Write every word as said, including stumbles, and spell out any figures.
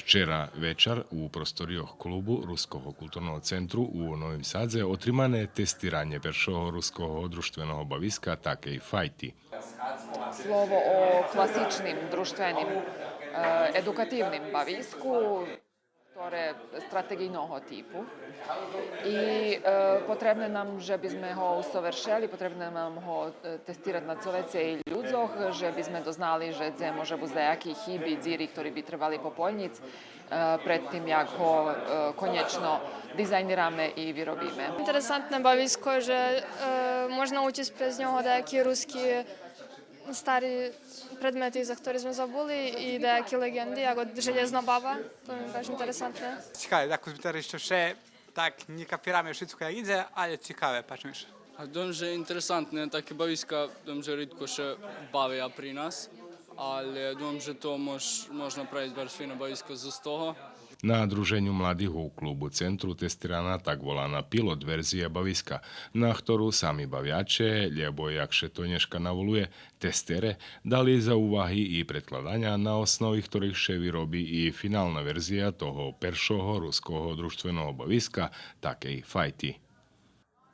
Вчера вечар у просторийох клубу Руского културного центру у Новим Садзе отримане тестиранє першого руского дружтвеного бависка Такей файти. Слово о класичним дружтвеним, е, едукативним бависку, хторе стратеґийного типу. И, е, потребне нам же би зме го усовершели, потребне нам го, е, тестирати на цо вецей людзох, же би зме дознали же дзе може буц даяки хиби, дзири, хтори би требали пополнїц, е, пред тим як го, е, конєчно дизайнираме и виробиме. Интересантне бависко же, е, мож научиц през нього даяки руски стари предмети за хтори зме забули и даяки леґенди, як од Желєзна баба, то ми баш интересантне. Цікаве, так ми тераз ище вше, так нє капираме шицко як идзе, але цікаве, пачи ми ше. А думам же интересантне, таки бависка, думам же ридко ше бавя при нас, але думам же то мож, мож направиц барз фино бависко з того. На друженю младих у клубу Центру тестирана так волана пилот верзия бависка, на хтору сами бавяче, лєбо як ше то нєшка наволує, тестере, дали зауваги и предкладаня, на основи хторих ше вироби и финална верзия того першого руского дружтвеного бависка Такей файти.